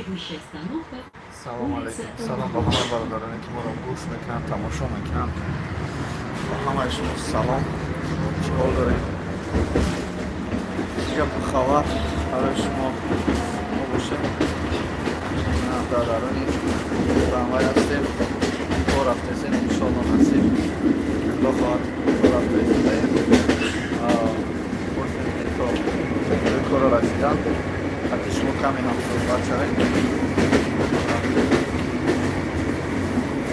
Следующая остановка. Салом алейкум, салом ба ҳама бародароне, ки моро гӯш мекунанд, тамошо мекунанд. Ба ҳамаи шумо салом. Чӣ ҳол дорем? Чӣ гапу хабар барои шумо? Мо бошем, дар даруни трамвай ҳастем, кор рафтесем. Иншолло, насиб, худо хоҳад, кор рафтаистодаем. Бошем, ки то ҷои корро расидан ҳатти шумо каме ҳам суҳбат шавем.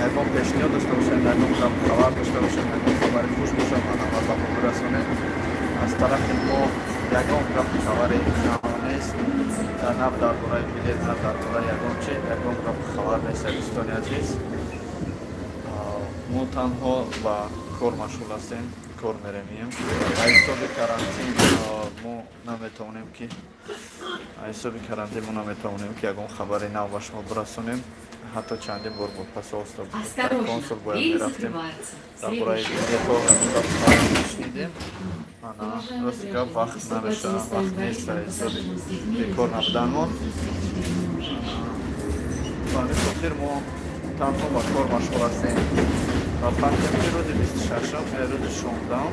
Ягон пешниҳод дошта бошем, ягон хабар дошта бошем, ягон хабари хуш бошад, марҳамат, ба мо бирасонед. Аз тарафи мо ягон гапи хабаре нав нест, на дар бораи билет, на дар бораи ягон чи, ягон гапи хабар нест. Дӯстони азиз, мо танҳо ба кор машғул ҳастем, кор меремием. Ҳисоби карантин мо наметавонем ки, ҳисоби карантин мо наметавонем, ки ягон хабари нав ба шумо бирасонем. Ҳатто чандин бор бо посольство, консул бояд мерафтем, дар бораи билетҳо шунидем. Ана, рости гап, вақт намешавад, вақт нест ҳисоби бекор набуданмон. Ба ҳамин хотир мо танҳо ба кор машғул ҳастем ва фаҳмидем, ки рӯзи 26-ум, рӯзи 16-ум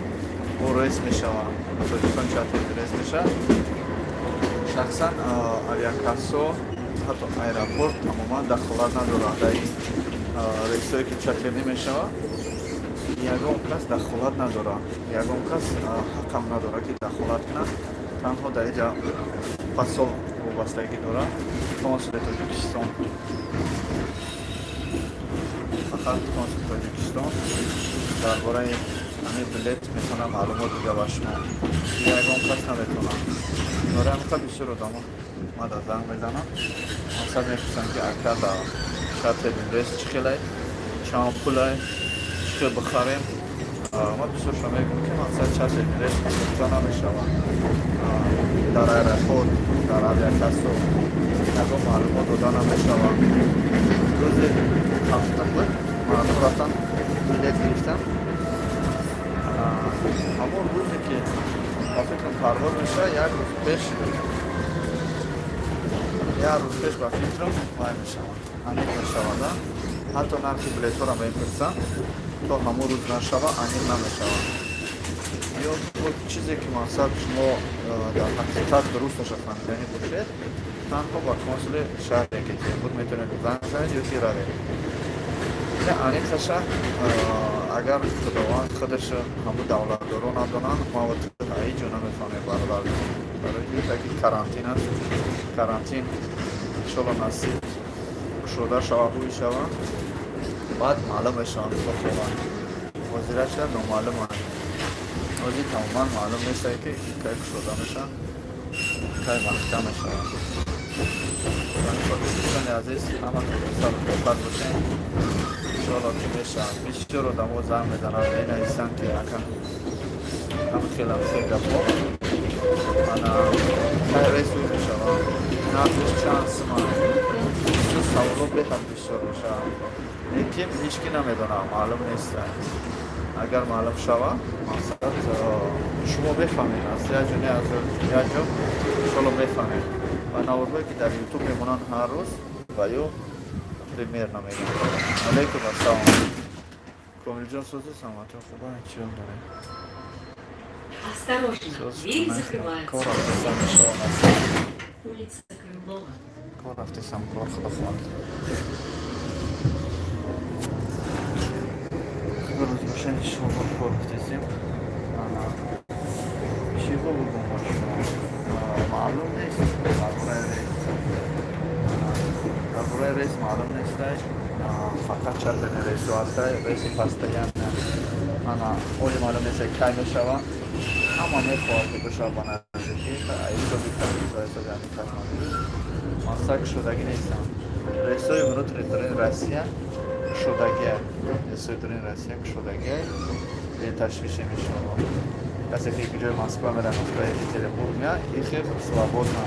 бо рейс мешавад, Тоҷикистон чартерный рейс мешавад. Шахсан авиакассо, ҳатто аэропорт тамоман дахолат надорад дар ин рейсҳое, ки чартерный мешавад. Ягон кас дахолат надорад, ягон кас ҳақам надорад, ки дахолат кунад. Танҳо дар инҷа посол вобастагӣ дорад, консули Тоҷикистон, фақат консули Тоҷикистон дар бораи ҳамин билет метавонад маълумот дига ба шумо, ягон кас наметавонад. Барои ҳамин бисёр одамо мада занг мезананд, мақсад, мепурсанд, ки ака, дар чартерный рейс чӣ хелай, чанд пулай, чӣ хел бихарем? Ма бисёршо мегӯм, ки мақсад, чартерный рейс фурӯхта намешавад дар аэропорт, дар авиакассо ягон маълумот дода намешавад. Рӯзи ҳафтум буд, мардум рафтан билет гирифтан. Ҳамон рӯзе, ки ба фикрам парвоз мешавад, як рӯз пеш, як рӯз пеш, ба фикрам, вай мешавад, аниқ мешавад. Ҳатто нархи билетҳоро мепурсанд, то ҳамон рӯз нашава, аниқ намешавад. Ё чизе, ки мақсад, шумо дар ҳақиқат дурусташа фаҳмиданӣ бошед, танҳо ба консули шаҳри Екатеринбург метавонед занг занед ё ки равед. Аниқаша, агар Худованд худаш, ҳамун давлатдоро надонанд, ма ҳеҷ ҷо намефаҳмем, бародар. Барои ки карантин аст, карантин иншолло насиб кушода шава, ҳуй шава, баъд маълум мешаванд. Худо ҳозираша номаълуманд. Ҳозир тамоман маълум нестае, ки кай кушода мешаванд, кай маҳкам мешаванд. Дӯстони азиз, ҳаматон сару бошед. Иншоалло, ки мешаванд. Бисёр одамо занг мезананд, менависанд, ки ака, ҳам хелам хел гапҳо, ана, кай рейс ҳуй мешаванд, нархиш чанд суман, бисёр саволо беҳад бисёр мешаванд. Лекин ҳеҷ ки намедонам, маълум нест. Агар маълум шава, мақсад, шумо мефаҳмед, аз як ҷо не, аз як ҷо иншоалло мефаҳмед. Ва наворҳое, ки дар Ютуб мемонанд ҳар рӯз, ва ё примерно мегӯям. Алейкум ассалом, Комилҷон, сози, саломатӣ, хуба, чӣ дорем? Осторожно, двери закрываются. Кор рафтесам, иншоалло. Улица Крылова. Кор рафтесам, кор, худо хоҳад. Рӯз боша, иншоалло, кор рафтесем. Чӣ бигӯм бо шумо? Маълум нест дар бораи рейс, дар бораи рейс маълум нестай. Фақат чартерный рейсо ҳастай, рейси постоянно ана оли маълум нест, кай мешава. Ҳама мехоҳад, ки бишава ба наздикӣ. Ҳисоби ҳисоби ҳамин коронавирус мақсад, кушодагӣ нестанд. Рейсҳои внутренний Россия кушодагия, рейсҳои дуруни Россия кушодагия, беташвише мешава. Касе, ки ҷои Москва мера, Москва, Екатеринбург меяд, ихе свободно.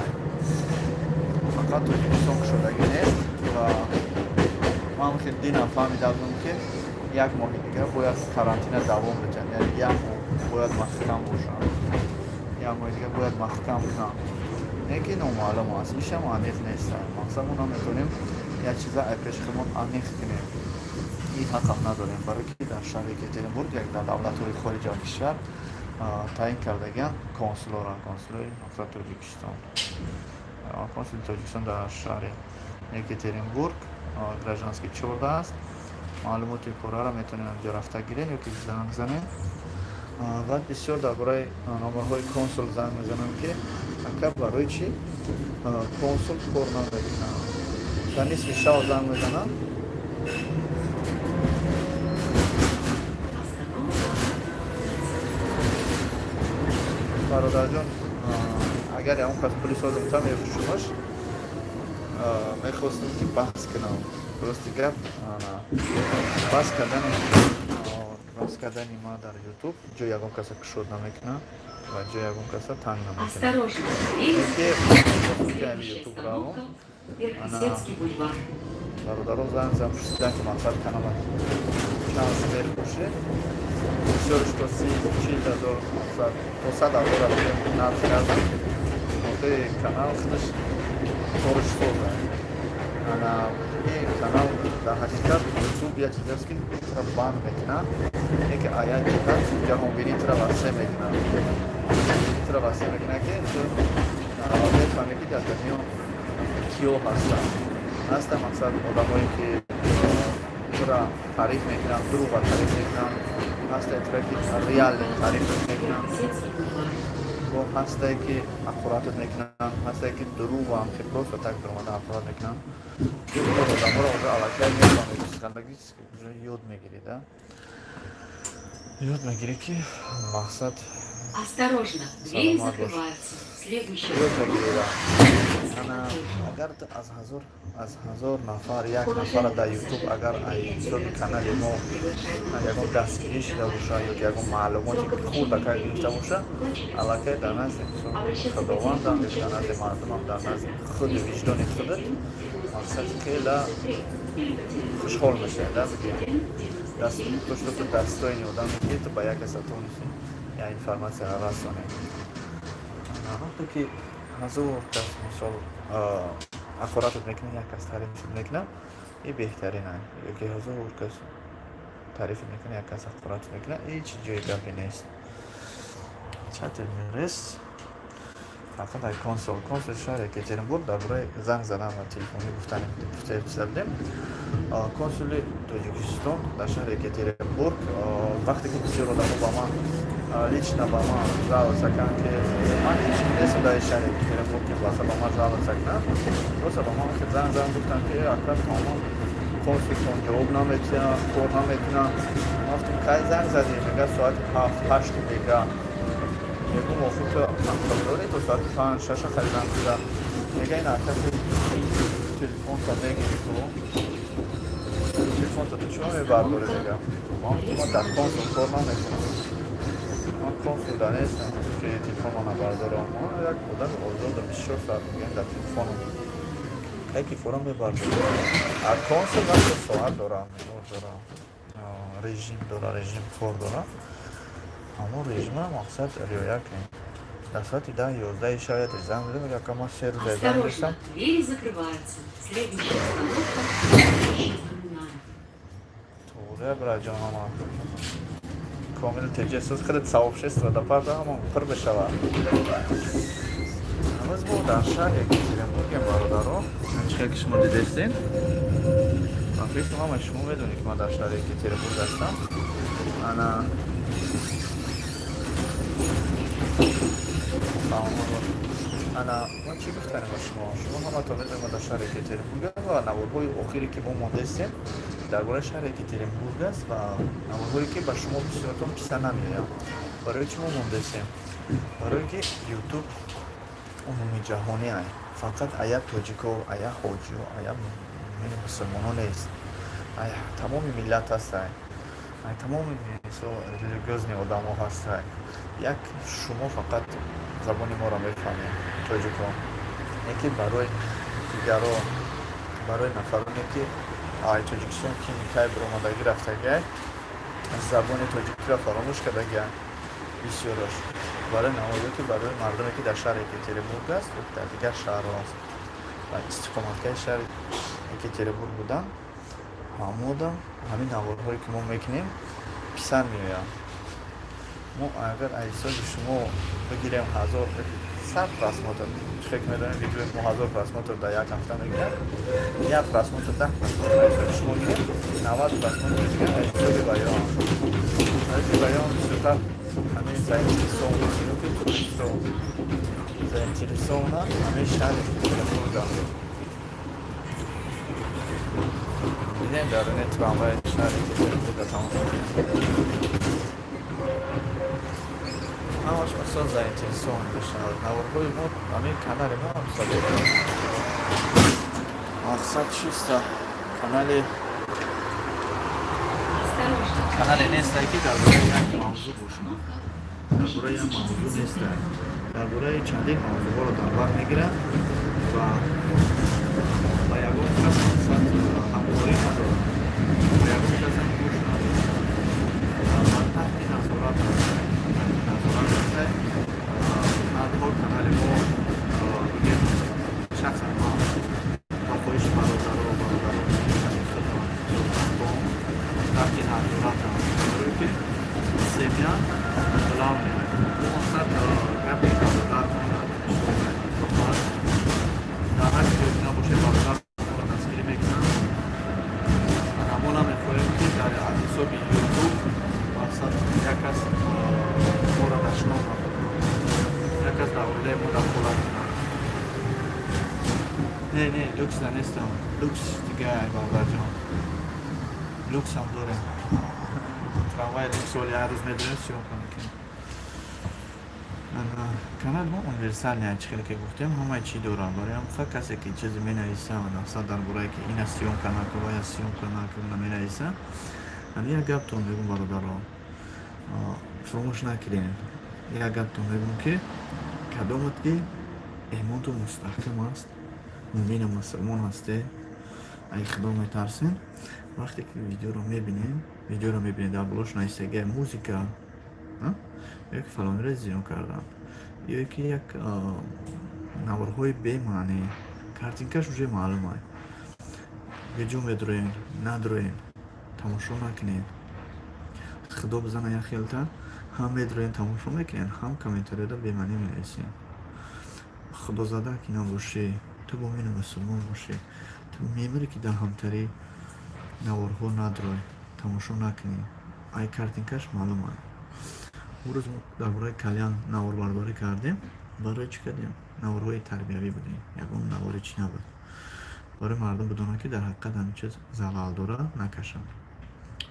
Фақат Тоҷикистон кушодагӣ нест. Ва ман хел динам фаҳмида будам, ки як моҳи дигар бояд карантина давом бидиҳанд, яъне як моҳ бояд маҳкам бошанд, як моҳи дигар бояд маҳкам кунанд. Не ки номаълум аст, ишам аниқ нест. Мақсад, мо наметавонем як чиза ай пеши худмон аниқ кунем, ин ҳақам надорем, барое ки дар шаҳри Екатеринбург, як дар давлатҳои хориҷа кишвар таъин кардагиан консулора, консулои, мақсад, Тоҷикистон, консули Тоҷикистон дар шаҳри Екатеринбург, Гражданский 14 аст. Маълумоти пурраро метавонем инҷо рафта гирем ё ки занг занем. Баъд бисёр дар бораи номерҳои консул занг мезанам, ки ака, барои чӣ консул кор намекунад? Дар нисфи шав занг мезанам. Остановка. Бародарҷон, агар ягон кас пули созимта мефурӯшумаш, мехостем ки баҳс кунам. Рости гап, баҳс кардани ма дар Ютуб ҷои ягон каса кушод намекунам ва ҷои ягон каса танг намекунам. Осторожно, двери Ки Следующая Ютуб равом. остановка. Верх-Исетский бульвар. Бародарон занг зан, пурсидан, ки мақсад, канала чанд мефурӯшед. Бисёрш то 30-40 ҳазор, мақсад, то 100 ҳазор нарх кардам. Охири канал худаш корш соза. Ана ин канал дар ҳақиқат Ютуб як чиз аст, ки тура банд мекунад, яке а як ҷиҳат ҷаҳонбинӣ тура васеъ мекунад, тура васеъ мекунад, ки ту мефаҳмӣ, ки дар дунё киё ҳастанд. Ҳастанд, мақсад, одамое, ки тура таъриф мекунанд, дурӯға таъриф мекунанд, ҳастае тура, ки реально таъриф мекунанд. Верх-Исетский бульвар. Бо ҳастае, ки ҳақоратат мекунанд, ҳастае, ки дурӯғам, ки просто так дуромада ҳақорат мекунанд. Ин одаморо уже аллакай мефаҳмӣ, психологически уже ёд мегирӣ да, ёд мегирӣ, ки мақсад Осторожно, двери Саломат бош. закрываются. Следующая ёд мегирӣ да. остановка. Ана агар ту аз ҳазор нафар як нафара дар Ютуб, агар ай ҳисоби канали мо ягон дастгирӣ шуда боша ё ки ягон маълумоти хурдака гирифта боша, аллакай дар назди Худовандам ё дар назди мардумам, дар назди худи виҷдони худат, мақсад, хела хушҳол мешавӣ да, бигӯем, даст то что ту достойный одаме, ки ту ба як каса тонисти я информация расонӣ. Вақте ки 1000 кас, мисол, ҳақоратат мекунад, як кас таърифат мекунад, и беҳтарин. Ё ки 1000 кас таърифат мекунад, як кас ҳақоратат мекунад, ҳеҷ ҷои гапе нест. Чате мерес, фақат дар консул шаҳри Екатеринбург дар бораи занг задан ва телефонӣ гуфтани чиза будем. Консули Тоҷикистон дар шаҳри Екатеринбург, вақте ки бисёр одамо ба ман лично ба ман жаловаться карданд, ки ман ҳеҷ нестам дар шаҳри Екатеринбург, ки баса ба ман жаловаться кунанд, просто ба ман занг задан, гуфтанд, ки ака, тамом, консултон ҷавоб наметиҳад, кор намекунад. Ман гуфтам: «Кай занг задӣ?» Мега: «Соати 7-8 бега». Мегум: «Охи, ту ақл дорӣ, то соати 5-6 хари занг зада?» Мега: «Ин ака, телефонта мегири, ту телефонта ту чима мебардорӣ?» Мега: «Ман дар консул кор намекунам, ман консул да нестам, ки телефонро набардорам. Ман як одами озодам, 24 соат мегӯям дар телефонам, яке форам мебардорам. А консул вақте соат дорам, дорам, режим дора, режим кор дора, ҳамон режимро, мақсад, риоя кунем. Дар соати 10-11 шаб яте занг мезанам, мега: «Ака, ман 3 рӯза занг Осторожно, дастам». двери закрываются. Следующая остановка – Коммунара. Туре, браҷонама, комил теҷассус хеле сообщество да парда ҳамон пур бишавад. Ҳанӯз мо дар шаҳри Екатеринбургем, бародаро, чихел ки шумо дидестед. Ман фикр ҳама шумо медонед, ки ман дар шаҳри Екатеринбург ҳастам. Ана ана ман чӣ гуфтанем ба шумо? Шумо ҳаматон медонед, мо дар шаҳри Екатеринбург ва наворҳои охире, ки мо мондастем, дар бораи шаҳри Екатеринбург аст ва наворҳое, ки ба шумо бисёртон писанд намеояд. Барои чӣ мо мондастем? Барое ки Ютуб умумиҷаҳонӣ ай, фақат ая тоҷико, ая ҳоҷиё, ая мусулмоно нест, ай тамоми миллат ҳастай, ай тамоми религиозный одамо ҳастай. Як шумо фақат забони моро мефаҳмед, тоҷикон, яке барои дигаро, барои нафароне, ки ай Тоҷикистон ки никай биромадагӣ рафтагиай, забони тоҷикиро фаромӯш кардагианд бисёрош. Барои навоё, ки барои мардуме, ки дар шаҳри Екатеринбург аст ё дар дигар шаҳрҳо аст ва истиқоматгаҳи шаҳри Екатеринбург будан, ҳамодам ҳамин наворҳое, ки мо мекунем, писанд меоянд. Мо агар аз ҳисоби шумо бигирем 1100 просмотр, чихе ки медонем, видеои мо 1000 просмотр дар як ҳафта мегирад, як просмотр, 10 просмотр аз ҳисоби шумо гирем, 90 просмотр дигар аз ҳисоби баён. Аз ҳисоби баён бисёртар ҳамин заинтересованы, ки туристо заинтересована ҳамин шаҳри Екатеринбурга. Дидем, даруни трамвай шаҳри Екатеринбурга тамошо кунем. Ҳамаш осон заинтересован мешавад. Наворҳои мо, ҳамин канали мо абсолютно мақсад чиста канали Осторожно. Канале нестай, ки дар бораи як мавзӯъ бошад, дар бораи як мавзӯъ нестай, дар бораи чандин мавзӯъҳоро дар бар мегирад ва ба ягон кас мақсад ҳамкорӣ надорад, ба ягон касам гӯш надорад ва таҳти назорат аст, таҳти назорат астай. Танҳо канали мо, бигем, шахсан ман ба хоҳиши бародаро таҳти назоратам, барое ки семья главное. Мо мақсад гапи бародар дар ҳар ҷое ки набошем, бародар моро дастгирӣ мекунанд. Мо намехоҳем, ки дар аз ҳисоби Ютуб мақсад як кас моро дашном як кас дар оилаи мо дахолат кунад. Не, не, люкс да нестам, люкс дига, бародарҷон, люксам дорем, трамвай люкс. Оли ҳар рӯз медонем, съёмка мекунем. Канал мо универсальный, чӣ хеле ки гуфтем, ҳамаи чӣ дорам. Барои ҳам касе, ки чизе менависа, мақсад дар бораe ки ина съёмка накун, вая съёмка накун, менависа, ҳамин як гаптон мегум, бародарон, фаромӯш накунед, як гаптон мегум, ки кадомат ки имонтон мустаҳкам аст, мумину мусулмон ҳасте, ай Худо метарсем, вақте ки видеоро мебинем, видеоро мебинем, дар болош нависагия музыка ё ки фалонро зиён кардан ё ки як наворҳои бемаънӣ, картинкаш уже маълум ай, беҷо медроем, надроем, тамошо накунед. Худо бизана, як хелта ҳам медроем, тамошо мекунед, ҳам комментарияда бемаънӣ менависем. Худозада ки набошӣ, ту мумину мусулмон бошӣ, ту мемирӣ, ки дар ҳамтарӣ наворҳо надрой, тамошо накунӣ. Ай картинкаш маълум ай. Он рӯз мо дар бораи кальян наворбардорӣ кардем. Барои чӣ кардем? Наворҳои тарбиявӣ будем, ягон навори чӣ набуд, барои мардум бидонанд, ки дар ҳақиқат ҳамин чиз залал дорад, накашанд.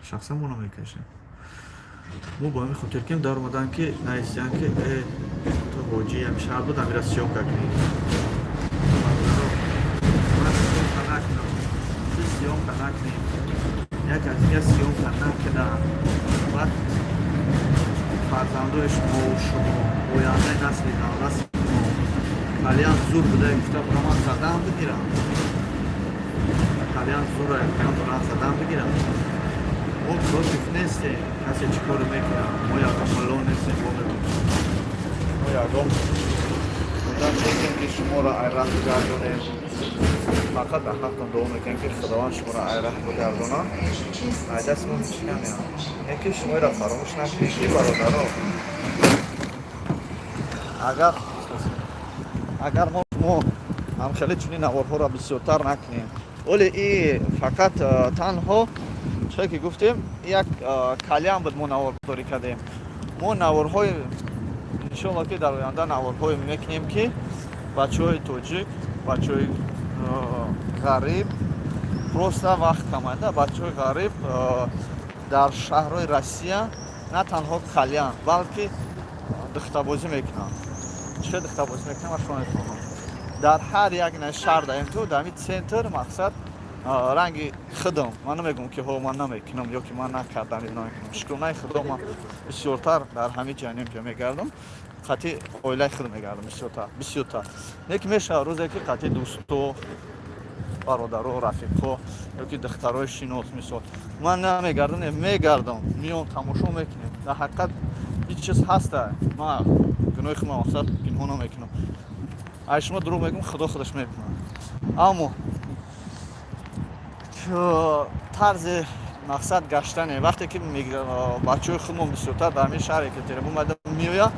Шахсан мо намекашем. Мо бо ҳамин хотир кем даромадан, ки нависиянд, ки э, ту ҳоҷӣ ҳами шаҳр буд, амира съёмка кунӣ. Ман съёмка накунам, ту съёмка накунӣ, як аз дигар съёмка накунам, баъд фарзандои шумо, шумо ояндаи насли навраси мо кальян зур буда гуфта, ман задан бигирам, кальян зура гуфта, задан бигирам. Мо против нестем, касе чӣ коро мекунад. Мо ягон мулло нестем, бо мегӯм, мо ягон одам нестем, ки шуморо ай раҳ бигардонем. Фақат дар ҳақтон дуо мекунем, ки Худованд шуморо ай раҳ бигардонад. Ай дасти мо ҳеҷ намеяд. Ин ки шуморо фаромӯш накунед, ки бародаро, агар мо ҳамхеле чунин наворҳоро бисёртар накунем, оле и фақат танҳо чизе ки гуфтем, як кальян буд, мо навордорӣ кардем. Мо наворҳои, иншоалло, ки дар оянда наворҳое мекунем, ки бачаҳои тоҷик, бачаҳои ғариб, просто вақт камайда, бачаҳои ғариб дар шаҳрҳои Россия на танҳо кальян, балки духтабозӣ мекунанд. Чӣ духтабозӣ мекунанд, ман шумо мефаҳмам. Дар ҳар як шаҳр даем, ту дар ҳамин центр, мақсад, ранги худам, ман намегӯм, ки ҳо, ман намекунам ё ки ман накардам ё намекунам. Шукронаи Худо, ман бисёртар дар ҳамин ҷанем ҷо мегардам, қатъи оилаи худ мегардам бисёртар, бисёртар. Не ки мешавад рӯзе, ки қатъи дӯсто, бародаро, рафиқҳо ё ки духтарои шинос, мисол, ман намегардам, не, мегардам, миём, тамошо мекунем. Дар ҳақиқат ҳеҷ чиз ҳаста, ман Гуноҳи худам, мақсад, пинҳон намекунам. Ай шумо дурӯғ мегӯм, Худо худаш мебинад. Аммо тарзи, мақсад, гаштане, вақте ки бачаҳои худмон бисёртар дар ҳамин шаҳри Екатеринбург омада меояд,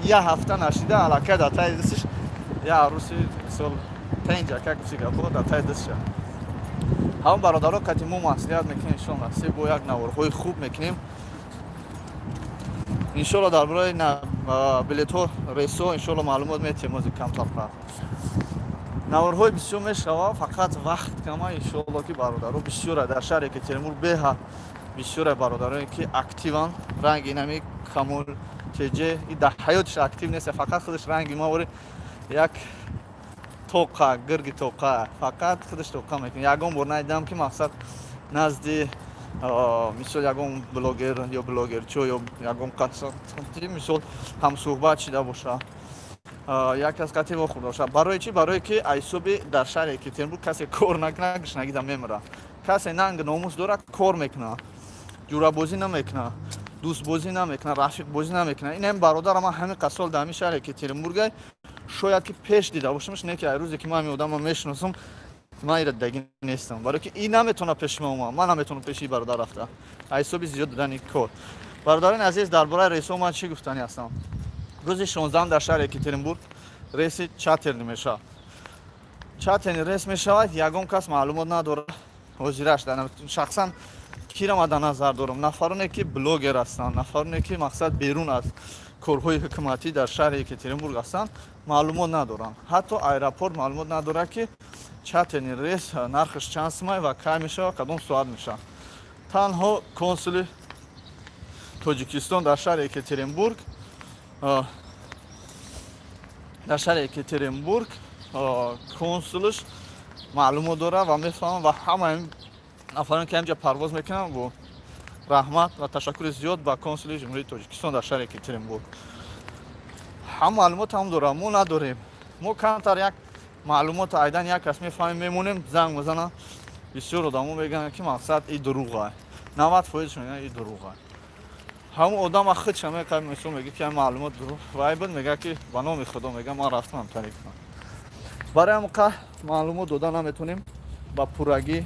як ҳафта нашида, аллакай дар таи дастиш як арӯси, мисол, тенҷака, гуфти гапо, дар таи дастша. Ҳамон бародаро кати мо маслиҳат мекунем, иншолла, насиб, бо як наворҳои хуб мекунем, иншолло. Дар бораи билетҳо, рейсҳо, иншолло, маълумот метиҳем. Ози камтар наворҳои бисёр мешава, фақат вақт кама. Иншолло, ки бародаро бисёра дар шаҳри Екатеринбург, беҳад бисёра бародарое, ки активанд, ранги инами Камол чеҷе и дар ҳаётиш актив нест, фақат худаш ранги ма вори як тоқа, гирги тоқа, фақат худаш тоқа мекунад. Ягон бор надидам, ки, мақсад, назди, мисол, ягон блогер ё блогерчо ё ягон мисол ҳамсӯҳбат шида боша, як кас қати вохӯрда боша. Барои чӣ? Барое ки айсоби дар шаҳри Екатеринбург касе кор накунад, гушнагида мемирад. Касе нанг номус дорад, кор мекунад, ҷурабозӣ намекунад, дӯстбозӣ намекунад, рафиқбозӣ намекунад. Ин ҳами бародарам ман ҳамин қад сол дар ҳамин шаҳри Екатеринбургай, шояд ки пеш дида бошамш, не ки ай рӯзе ки ман ҳамин одамро мешиносам, ман ира дидагӣ нестам, барое ки ин наметавонад пеши ма омад, ман наметавонам пеши ин бародар рафта, аз ҳисоби зиёд додани кор. Бародарони азиз, дар бораи рейсҳо ман чӣ гуфтанӣ ҳастам? Рӯзи 16-ам дар шаҳри Екатеринбург рейси чартерный мешавад. Чартерный рейс мешавад, ягон кас маълумот надорад ҳозираш. Шахсан кира ман дар назар дорам? Нафароне, ки блогер ҳастанд, нафароне, ки, мақсад, берун аз корҳои ҳукуматӣ дар шаҳри Екатеринбург ҳастанд, маълумот надоранд. Ҳатто аэропорт маълумот надорад, ки чартерный рейс нархаш чанд сумай ва кай мешавад, кадом соат мешавад. Танҳо консули Тоҷикистон дар шаҳри Екатеринбург, дар шаҳри Екатеринбург консулш маълумот дорад ва мефаҳмад. Ва ҳамаи нафароне, ки ҳамҷа парвоз мекунанд, бо раҳмат ва ташаккури зиёд ба консули Ҷумҳурии Тоҷикистон дар шаҳри Екатеринбург. Ҳам маълумот ҳам дорад, мо надорем. Мо камтар як маълумот айдан як кас мефаҳмем, мемонем, занг мезанам. Бисёр одамо мегӯянд, ки, мақсад, и дурӯға, 90%-ш мегӯянд, и дурӯға. Ҳамон одама худша меқа, мисол, мега, ки маълумот дурӯғ вай буд, мега, ки ба номи Худо мега, ман рафтам ҳамтари кунам. Барои ҳамқа маълумот дода наметонем ба пуррагӣ,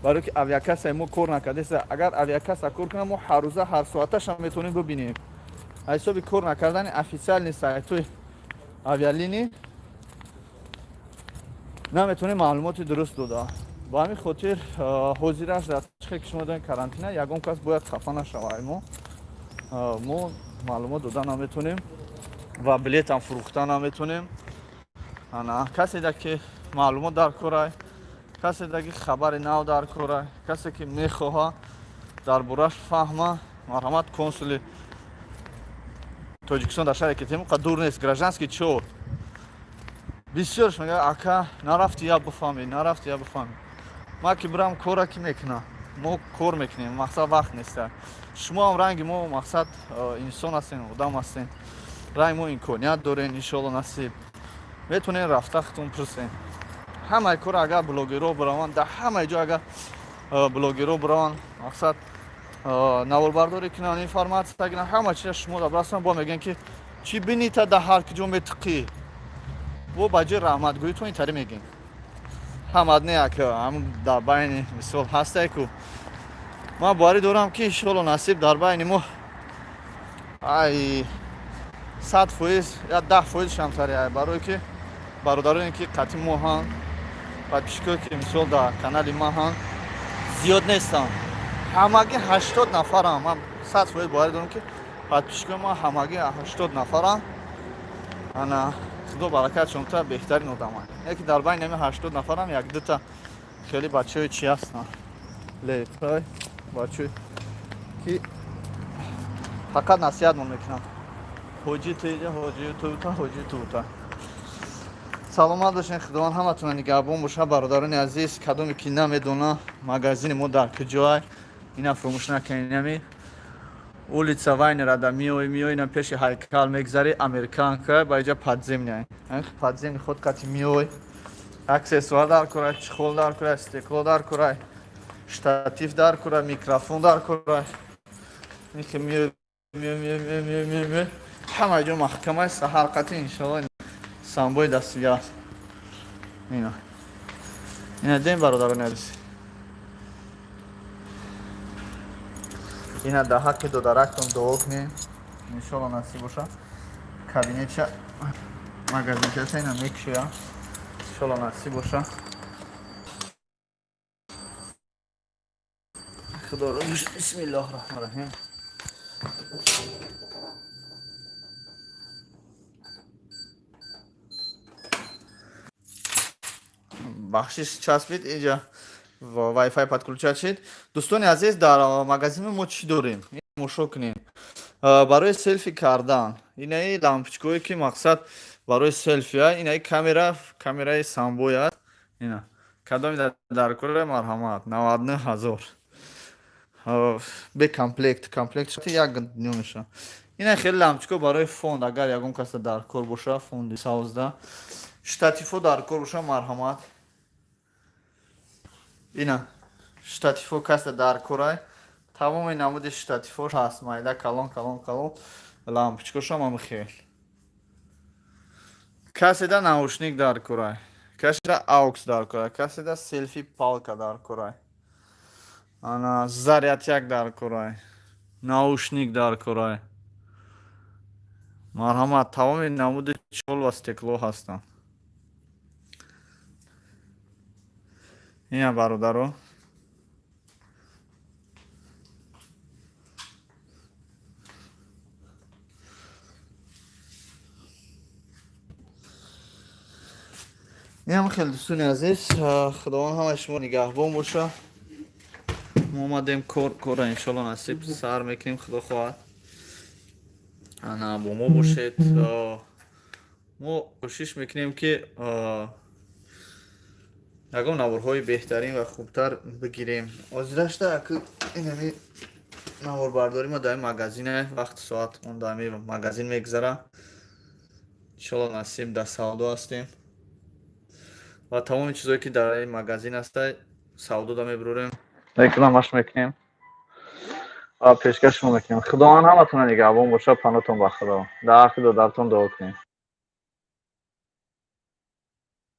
барое ки авиакассаи мо кор накардеста. Агар авиакасса кор кунад, мо ҳаррӯза, ҳар соаташа метавонем бибинем. Аз ҳисоби кор накардани официальный сайтҳои авиалиний наметавонем маълумоти дуруст дода. Ба ҳамин хотир ҳозираш дар чихе ки шумо донед, карантина, ягон кас бояд хафа нашавад. Мо маълумот дода наметонем ва билетам фурӯхта наметонем. Ана каседа ки маълумот дар корай, каседа ки хабари нав дар корай, касе ки мехоҳа дар бораш фаҳма, марҳамат, консули Тоҷикистон дар шаҳри Екатеринбург дур нест, Гражданский, 4. Бисёрш мега: «Ака, нарафти я бифаҳмӣ, нарафти я бифаҳмӣ». Ман ки бирам, кора ки мекунам? Мо кор мекунем, мақсад, вақт неста. Шумо ҳам ранги мо, мақсад, инсон ҳастем, одам ҳастем, ранги мо имконият дорем. Иншоалло, насиб, метавонем рафта худтон пурсем. Ҳамаи кор, агар блогерҳо бираванд, дар ҳамаи ҷо агар блогерҳо бираванд, мақсад, наворбардорӣ кунанд, информатсия гиранд, ҳама чиза шумо дар расанд. Бо мегӯянд, ки чӣ бинита, дар ҳар ки ҷо метиқӣ. Бо ба ҷои раҳматгӯӣ ту интари мегӯем. Ҳамад не, як ҳам дар байни, мисол, ҳастае ку. Ман боварӣ дорам, ки, иншоалло, насиб, дар байни мо ай 100%, я 10% шамтари ай, барое ки бародароне, ки қати мо ҳанд, подписчикое, ки, мисол, дар канали ма ҳанд, зиёд нестанд, ҳамагӣ 80 нафарам. Ман 100% боварӣ дорам, ки подписчикои ма ҳамагӣ 80 нафарам. Ана, Худо баракатшон та, беҳтарин одаманд. Яке дар байни ҳами 80 нафарам як дута хеле бачаҳои чи ҳастанд, лепай бачаҳои ки фақат насиҳатмон мекунанд: «Ҳоҷи туиҷа, ҳоҷи тута, ҳоҷи тута». Саломат бошед, Худованд ҳаматона нигаҳбон боша. Бародарони азиз, кадоме ки намедона магазини мо дар куҷоай, ина фуромӯш накунед: ами улица Вайнера да миёй, миёй, ина пеши ҳайкал мегзари, американка, ба иҷа подземный, подземный ход қати миёй. Аксессуар дар кора, чехол дар кора, стекло дар кора, штатив дар кора, микрофон дар кора. Миёй, миёй, миёй, миёй, миёй, миёй, Ҳама ҷо маҳкама, саҳар қати иншоалло самбои дастига аст. Ина. Ина дем, бародарони азиз. Ина дар ҳаққи додарактон дуо кунем. Иншоалло насиб боша. Кабинетша, магазинчаша ина мекушоя. Иншоалло насиб боша. Худоро бисмиллоҳи раҳмони раҳим. Бахшиш, часпид инҷа, Wi-Fi подключать шид. Дӯстони азиз, дар магазини мо чӣ дорем? Тамошо кунем. Барои селфи кардан инаи лампочкое, ки мақсад барои селфи, инаи камера, камераи самбой аст. Ина кадоми дар кора, марҳамат, 99 000 бе комплект, комплект як дунё мешавад. Ина хеле лампочко барои фонд, агар ягон каса дар кор боша, фонди савзда, штатифо дар кор боша, марҳамат. Ина штатифо каса дар корай, тамоми намуди штатифо ҳаст, майда, калон, калон, калон. Лампочкошам ам хел. Каседа наушник дар корай, каседа аукс дар корай, каседа селфи палка дар корай, ана зарядяк дар корай, наушник дар корай, марҳамат. Тамоми намуди чол ва стекло ҳастанд. Ина, бародаро. Инам хеле, дӯстони азиз, худованд ҳамаи шумо нигаҳбон боша. Мо омадем кор, корра иншоалло насиб сар мекунем, худо хоҳад. Ана бо мо бошед. Мо кӯшиш мекунем, ки ягон наворҳои беҳтарин ва хубтар бигирем. Ҳозирашта инами наворбардорӣ мо дар магазине, вақти соат он дар магазин мегузара. Иншоалло насиб дар савдо ҳастем ва тамоми чизое, ки дар ин магазин ҳаста, савдода мебурорем, рекламаш мекунем ва пешкаш шумо мекунем. Худованд ҳаматона нигаҳбон боша. Панотон ба Худо. Дар ҳаққи додартон дуо кунем.